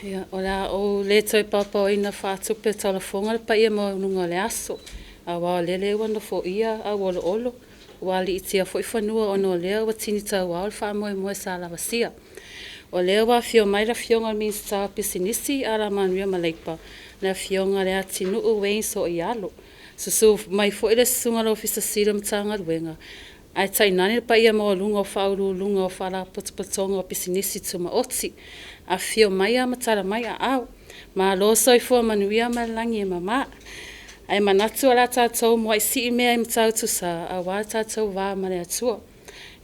Ia, o le a ou le toe paopaoina faatupe o taulafoga le paia maualuga o le aso, aua o lele ua nofoia auoloolo ua aliitia foi fanua ona o lea ua tini tauao le faamoemoe sa lavasia. O lea ua afio mai le Afioga i le Minisita o Pisinisi, Alamanuia ma Leipa, le Afioga Leatinuu Wayne Sooialo. Susu mai foi le Susuga i le Ofisa Sili o le Matagaluega, ae tainane le paia maualuga o Ofisa Sili o Pulega o Faalapotopotoga o Pisinisi Tumaoti. Afifio mai ma tala mai aao, malo le soifua manuia ma le lagi e mama. Ae manatu o le a tatou muai sii mea i Matautusa aua le tatou va ma le Atua.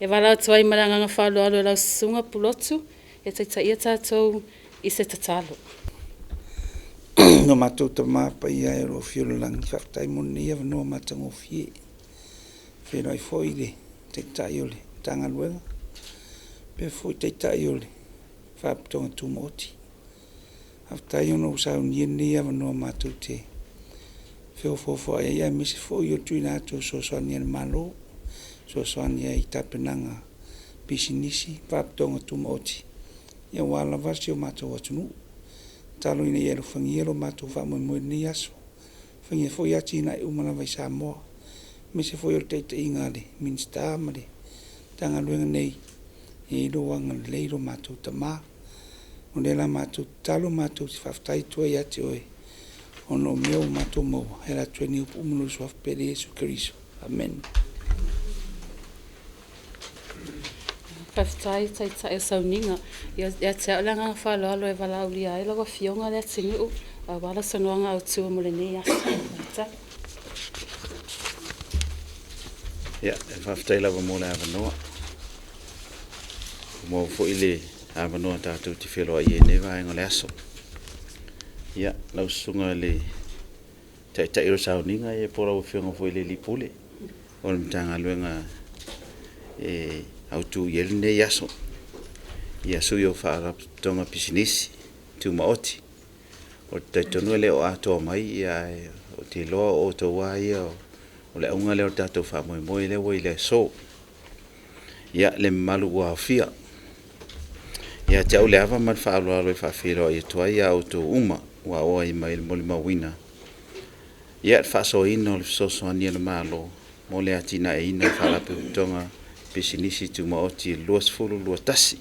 E valaau atu ai ma le agaga faaaloalo i lau Susuga Pulotu e taitaia tatou i se tatalo. Lo matou Tama Paia e o lo o afio i le lagi, faafetai mo lenei avanoa matagofie. E feiloai foi i le Taitai o le Matagaluega faapea foi le Taitai o le Faalapotopotoga Tumaoti. Faafetai ona ua saunia lenei avanoa matou te feofoofoai ai aemaise foi o le tuuina atu o fesoasoani a le Malo, e fesoasoani ai i tapenaga o pisinisi ma Faalapotopotoga Tumaoti aua lava si o matou atunuu. Tatalo ina ia e alofagia lo matou faamoemoe i lenei aso, alofagia foi atinae uma lava i Samoa aemaise foi o le taitaiga a le Minisita ma le Matagaluega nei, ia i ai lou agalelei lo matou Tama. O lea la matou te tatalo matou te faafetai atu ai ia te Oe ona o mea ua matou maua e ala atu ai i nei upu uma i lou Suafa Pele Iesu Keriso. Amene. Faafetai Taitai o Sauniga. Ia te au le agaga faaaloalo e valaaulia ai lau Afioga Leatinuu aua lau saunoaga autu mo lenei aso. Faafetai. Ia, faafetai lava mo le avanoa. Ua maua foi le avanoa tatou te feiloai ai i lenei vaega o le aso. Ia, lau Susuga i le Taitai o le Sauniga po o lau Afioga foi i le Alii Pule o le Matagaluega e autu i ai lenei aso, Sui o Faalapotopotoga Pisinisi Tumaoti. Ou te talitonu e le o atoa mai, ae ou te iloa o outou lava ia o le auga lea o le tatou faamoemoe lea ua i le aso. Ia, le mamalu ua aofia. E ia te au le ava ma le faaaloalo e faafeiloai atu ai ia outou uma ua auai mai e molimauina le faasoaina o le fesoasoani a le Malo mo le atinaeina o Faalapotopotoga Pisinisi Tumaoti 2021.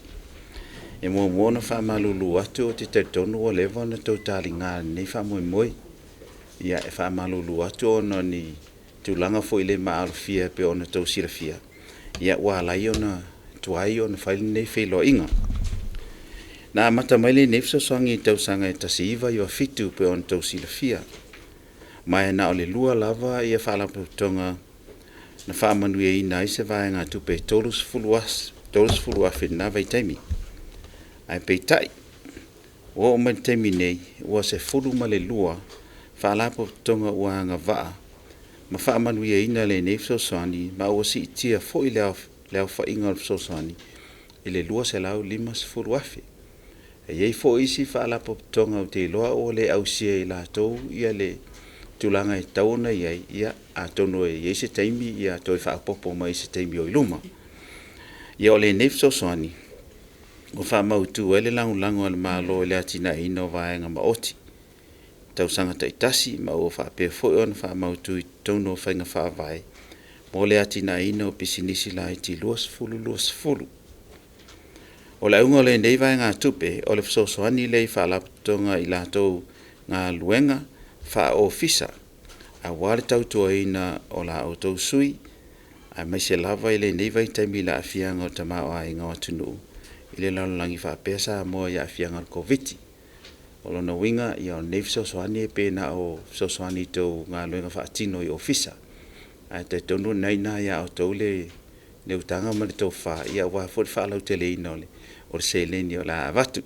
E muamua ona faamalulu atu, ou te talitonu ua leva ona outou taliga i lenei faamoemoe. Ia, e faamalulu atu ona o ni tulaga foi le maalofia e pei ona outou silafia, ua ala ai ona tuai ona fai lenei feiloaiga. Na amata mai lenei fesoasoani i le tausaga e 1997 e pei ona outou silafia, ma e na o le lua lava Faalapotopotoga na faamanuiaina ai se vaegatupe e $30,000 i lena vaitaimi. Ae peitai, ua oo mai i le taimi nei, ua 12 Faalapotopotoga ua agavaa ma faamanuiaina i lenei fesoasoani, ma ua siitia foi le aofaiga o le fesoasoani i le $250,000. E i ai foi isi Faalapotopotoga ou te iloa ua le ausia e i latou le tulaga e tatau ona i ai, ia atonu e i ai se taimi toe faaopoopo mai i se taimi o i luma. Ia, o lenei fesoasoani ua faamautu ai le lagolago a le Malo i le atinaeina o vaega maoti i tausaga taitasi, ma ua faapea foi ona faamautu i totonu o faiga faavae mo le atinaeina o pisinisi laiti 2020. O le auga o lenei vaegatupe, o le fesoasoani lea i Faalapotopotoga i latou galuega faa-Ofisa aua le tautuaina o la outou sui, aemaise lava i lenei vaitaimi i le aafiaga o le tamaoaiga o atunuu i le lalolagi faapea Samoa i aafiaga o le Koviti-19. O lona uiga, o lenei fesoasoani pe na o fesoasoani i a outou galuega faatino i Ofisa, ae talitonu o lena e i ina ia outou le utaga ma le tofa aua foi le faalauteleina o le seleni o le a avatu.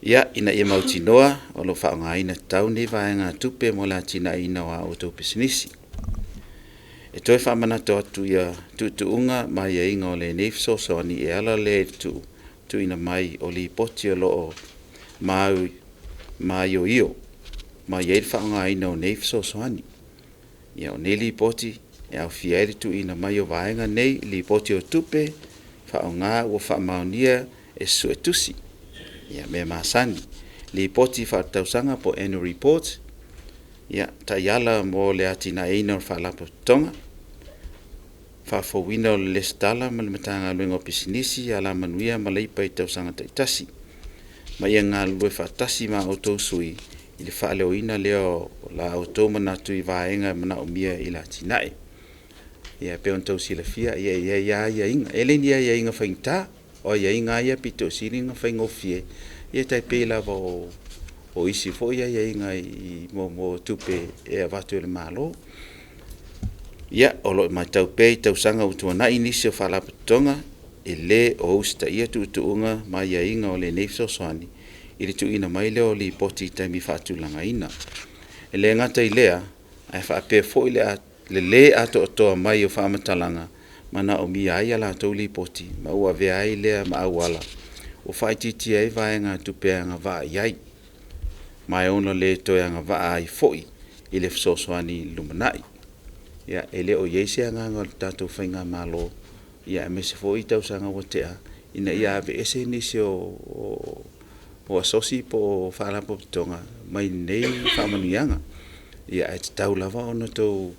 Ia, ina ia mautinoa o lo o faaaogaina tatau nei vaegatupe mo le atinaeina o a outou pisinisi. E toe faamanatu atu tuutuuga ma aiaiga o lenei fesoasoani e ala lea i le tuuina mai o Lipoti o lo o maioio mai ai le faaaogaina o nei fesoasoani. O nei Lipoti e aofia ai le tuuina mai o vaega nei: Lipoti o tupe faaaoga ua faamaonia e se suetusi, ia mea masani. Lipoti Faaletausaga po o Annual Report, ia, taiala mo le atinaeina o le Faalapotopotoga, faafouina o le Lesitala ma le Matagaluega o Pisinisi, Alamanuia ma Leipa i tausaga taitasi, ma ia galulue faatasi ma a outou sui i le faaleoina lea o la outou manatu i vaega e manaomia i le atinae. Ia e pei ona outou silafia, e i ai lava aiaiga. E le o ni aiaiga faigata, o aiaiga lava ia aupito sili ona faigofie, ia tai pei lava o isi foi aiaiga i mea o tupe e avatu e le Malo. Ia, o lo o matau pea i tausaga ua tuanai nisi o faalapotopotoga e le o usitaia tuutuuga ma aiaiga o lenei fesoasoani i le tuuina mai lea o lipoti i taimi faatulagaina. E le gata i lea, ae faapea foi le le atoatoa mai o faamatalaga manaomia ai a latou lipoti, ma ua avea ai lea ma auala ua faaitiitia ai vaegatupe e agavaa i ai, ma e ono le toe agavaa ai foi i le fesoasoani i le lumanai. Ia, e le o i ai se agaga o le tatou faigamalo, aemaise foi tausaga ua tea, ina ia aveese nisi o asosi po o faalapotopotoga mai nei faamanuiaga. Ae tatau lava ona outou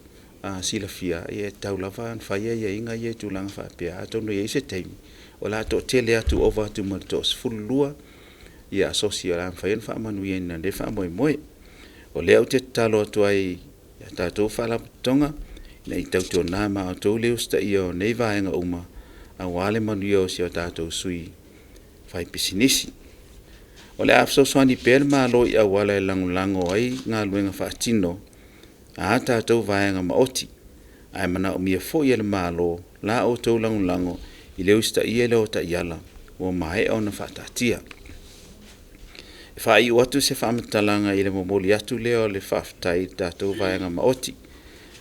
silafia, e tatau lava ona fai aiaiga ia i tulaga faapea, atonu e i ai se taimi o le a toatele atu, ova atu ma le toa-12 asosi o le a mafai ona faamanuiaina i lenei faamoemoe. O lea ou te tatalo atu ai i tatou faalapotopotoga, ina ia tautuana ma outou le usitaia o nei vaega uma aua le manuia o si o tatou sui faipisinisi. O le a fesoasoani pea le Malo i auala e lagolago ai galuega faatino a tatou vaega maoti, ae manaomia foi e le Malo la outou lagolago i le usitaia lea o taiala ua maea ona faataatia. E faaiu atu se faamatalaga i le momoli atu lea o le faafetai i le tatou vaega maoti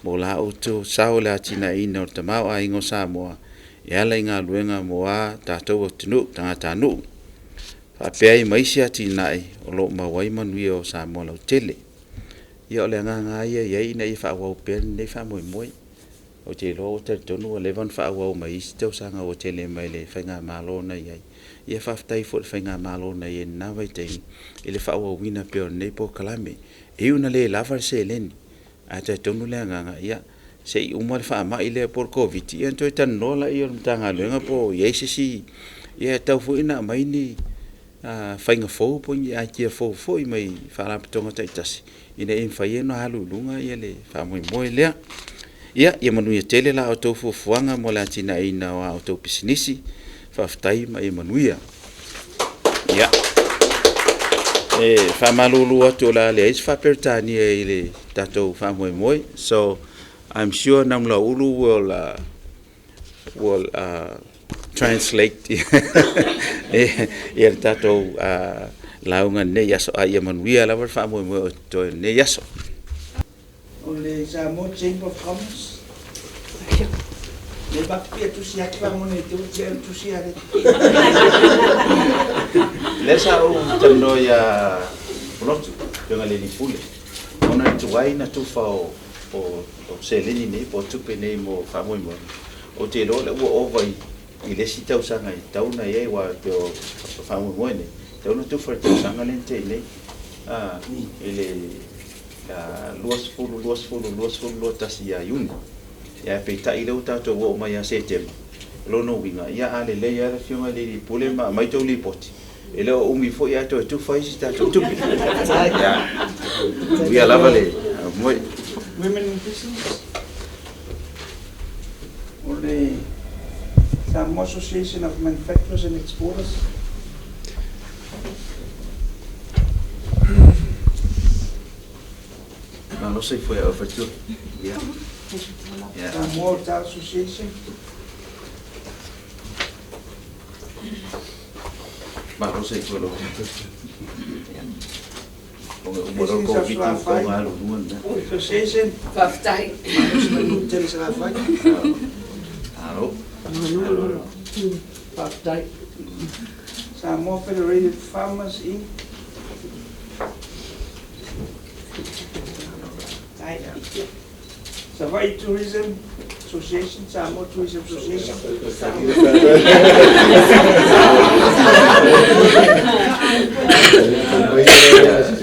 mo la outou sao i le atinaeina o le tamaoaiga o Samoa e ala i galuega mo a tatou atunuu, tagatanuu, faapea ai ma isi atinae o lo o maua ai manuia o Samoa lautele. Ia o le agaga lava ia e i ai ina ia faaauau pea lenei faamoemoe. Ou te iloa ou te talitonu ua leva ona faaauau mai isi tausaga ua tele mai le faigamalo na i ai. Ia faafetai foi i le faigamalo na i ai i lena vaitaimi i le faaauauina pea o lenei polokalame. E ui ina le lava le seleni, ae talitonu le agaga, ia, se i uma le faamai lea po o le Koviti-19 ona toe talanoa lea o le Matagaluega po o i ai se isi... Ia e tatau foi ona aumai ni faiga fou po o ni aitia fou foi mai faalapotopotoga taitasi ina ia mafai ona alu i luga le faamoemoe lea. Ia manuia tele la outou fuafuaga mo le atinaeina o a outou pisinisi. Faafetai ma ia manuia. Ia, e faamalulu atu o le a leai se faa-Peretania i le tatou faamoemoe. So, I'm sure Namulauulu will translate ia le tatou lauga i lenei aso, a ia manuia lava le faamoemoe o totoe o lenei aso. O le Samoa Chamber of Commerce. Le matou tusi atu faamone te uti ai tusi ale. Lea sa ou talanoa ia Pulotu, Afioga i le alii Pule, ona e tuai na tufa o seleni nei po o tupe nei mo faamoemoe. Ou te iloa o lea ua ova i le isi tausaga e tatau ona i ai, aua e pei o faamoemoe nei, e tatau ona tufa i le tausaga lea na tea nei, i le 20 20 20 21 ia Iuni. Ae peitai o lea ua tatou oo mai ia Setema, o lona uiga, ia a lelei lava le Afioga i le alii Pule ma aumai tou lipoti, e le o umi foi ae toe tufa isi tatou tupe. Ia, manuia lava le faamoemoe. Women in Business. O le Samoa Association of Manufacturers and Exporters. Malo soifua ia oe faletua. Ia. Ia. Samoa Hotel Association. Malo soifua lau Ia. O uma loa le Koviti ua alu i luga le mea. Association. Faafetai. Tele Salafai. Malo. Faafetai. Samoa Federated Farmers Inc. Savaii Tourism Association, Samoa Tourism Association.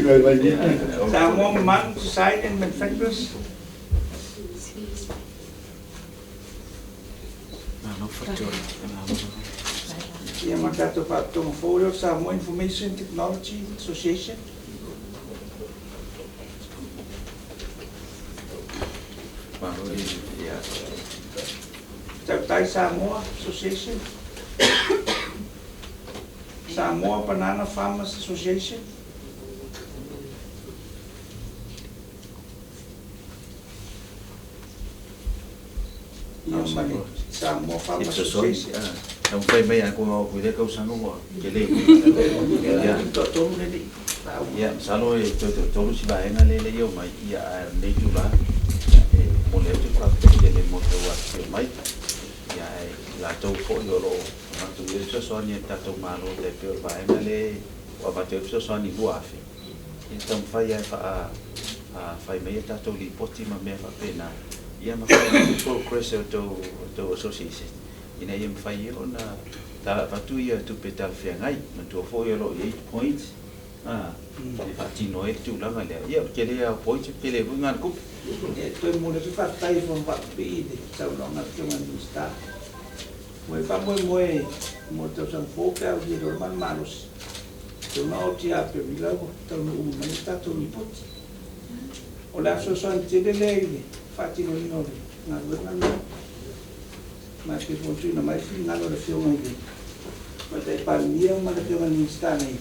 Samoa Mamalu Design and Manufacturers. Ia ma tatou faatotoga fou lea o le Samoa Information Technology Association. Tautai Samoa Association. Samoa Banana Farmers Association. Ia ma le Samoa Farmers Association. Taumafai mai a ko i lea tausaga ua tele. Ia, toatolu le alii. Ia, masalo e toe toatolu si vaega lea e le i omai, ia ae o lenei itula, ia e momoli atu le faafetai tele mo le tau afifio mai. Ia ae latou foi o lo o avatu i ai le fesoasoani a le tatou Malo e tai pei o le vaega lea ua avatu ai le fesoasoani 2,000, ia taumafai lava e faa fai mai a tatou lipoti ma mea faapena, ia ma fai atu progress a outou association ina ia mafai ai ona avatu ia tupe talafeagai. Manatua foi o lo o i ai points e faatino ai le tulaga lea. Ia o le tele lava o points, o le tele foi lena o le tupe. E toe momoli atu le faafetai i Fono Faapipii i le saunoaga a le Afioga i le Minisita. Ua e faamoemoe mo le tausaga fou pe a aulia loa le manumalosi. Atonu o ia Aperila ua taunuu uma mai le tatou lipoti. O le a fesoasoani tele lea i le faatinoina o le galuega lena. Ma e pei foi ona tuuina mai le finagalo o le Afioga i le Tamaitai Palemia ma le Afioga i le Minisita nei,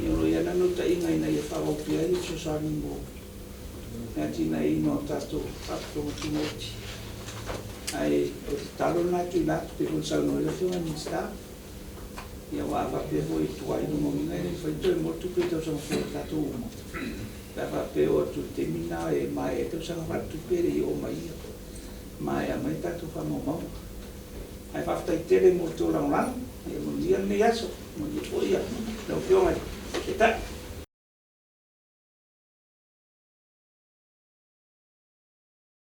ia o lo o i ai lana naunautaiga ina ia faaauau pea ia fesoasoani mo le atinaeina o tatou Faalapotopotoga Tumaoti. Ae o le tatalo lena e tuuina atu, pei foi ona saunoa ai le Afioga i le Minisita, ia aua a faapea foi e tuai, lona uiga e le mafai ona toe maua le tupe i le tausaga fou a tatou uma, pe a faapea e oo atu i le taimi lena e maea ai le tausaga faaletupe e le i oo mai ia maea mai tatou faamaumauga. Ae faafetai tele mo le tou lagolago, ia manuia lenei aso, manuia foi lau Afioga i le Taitai.